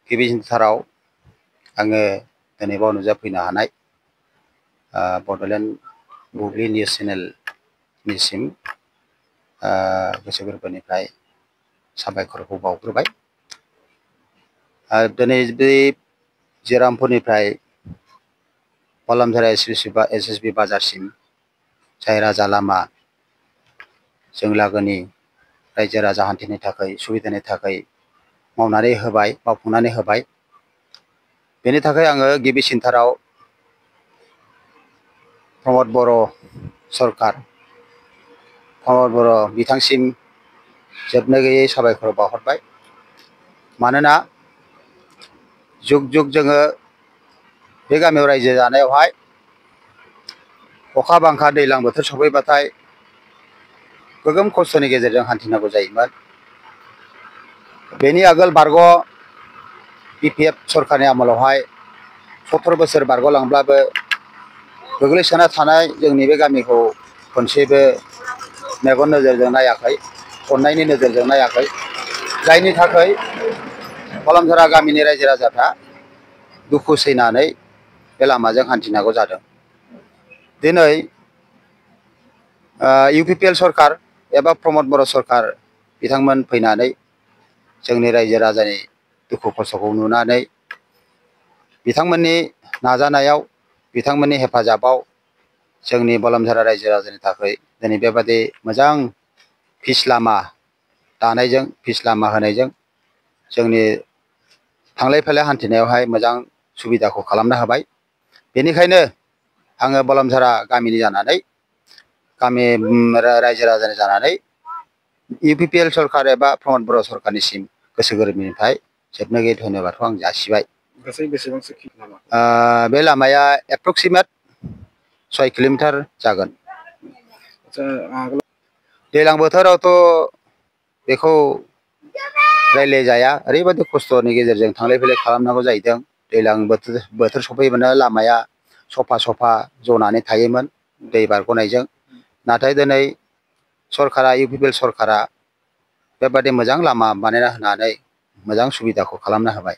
गिबिसिनथाराव आङो दिनै बाव नुजाफैनो हानाय बड'लेण्ड बुब्लि निउस चेनेलनिसिम गोसो गोरबोनिफ्राय साबायखरखौ बावग्रोबाय। दिनै बे जिरामपुरनिफ्राय बलमझरा एसएसबि बाजारसिम जाय राजा लामा जों लागोनि रायजो राजा हान्थिनो थाखाय सुबिदानि थाखाय मावनानै होबाय, मावफुंनानै होबाय। बेनि थाखाय आङो गिबिसिनथाराव प्रमद बर' सरकार, प्रमद बर' बिथांसिम जोबनो गैयै साबायखर बावहरबाय। मानोना जुग जुग जोङो बे गामियाव रायजो जानायावहाय अखा बांखा दैज्लां बोथोर सफैबाथाय गोगोम खस्थ'नि गेजेरजों हान्थिनांगौ जायोमोन। बेनि आगोल BPF सरकारनि आमोलावहाय 70 बोसोर बारग'लांब्लाबो गोग्लैसोना थानाय जोंनि बे गामिखौ खनसेबो मेगन नोजोरजों नायाखै, अननायनि नोजोरजों नायाखै। जायनि थाखाय बलमझरा गामिनि रायजो राजाफ्रा दुखु सैनानै बे लामाजों हान्थिनांगौ जादों। दिनै UPPL सरकार एबा प्रमद बर' सरकार बिथांमोन फैनानै जोंनि रायजो राजानि दुखु खस्थ'खौ नुनानै बिथांमोननि नाजानायाव, बिथांमोननि हेफाजाबाव जोंनि बलमझरा रायजो राजानि थाखाय दिनै बेबादि मोजां फिस लामा दानायजों, फिस लामा होनायजों जोंनि थांलाय फैलाय हान्थिनायावहाय मोजां सुबिदाखौ खालामना होबाय। बेनिखायनो आङो बलमझरा गामिनि जानानै, गामि रायजो राजानि जानानै UPPL सरकार एबा प्रमद बर' सरकारनिसिम गोसो गोरबोनिफ्राय जोबनो गैयै धन्यबादखौ आं जासिबाय। गासै बेसेबांसो लामा? बे लामाया एप्रक्सिमेट 6 किल'मिटार जागोन। दैज्लां बोथोरावथ' बेखौ रायज्लायजाया, ओरैबायदि खस्थ'नि गेजेरजों थांलाय फैलाय खालामनांगौ जाहैदों। दैज्लां बोथोर सफैबानो लामाया सफा जनानै थायोमोन दै बारग'नायजों। नाथाय दिनै सरकारा, UPPL सरकारा बेबादि मोजां लामा बानायना होनानै मोजां सुबिदाखौ खालामना होबाय।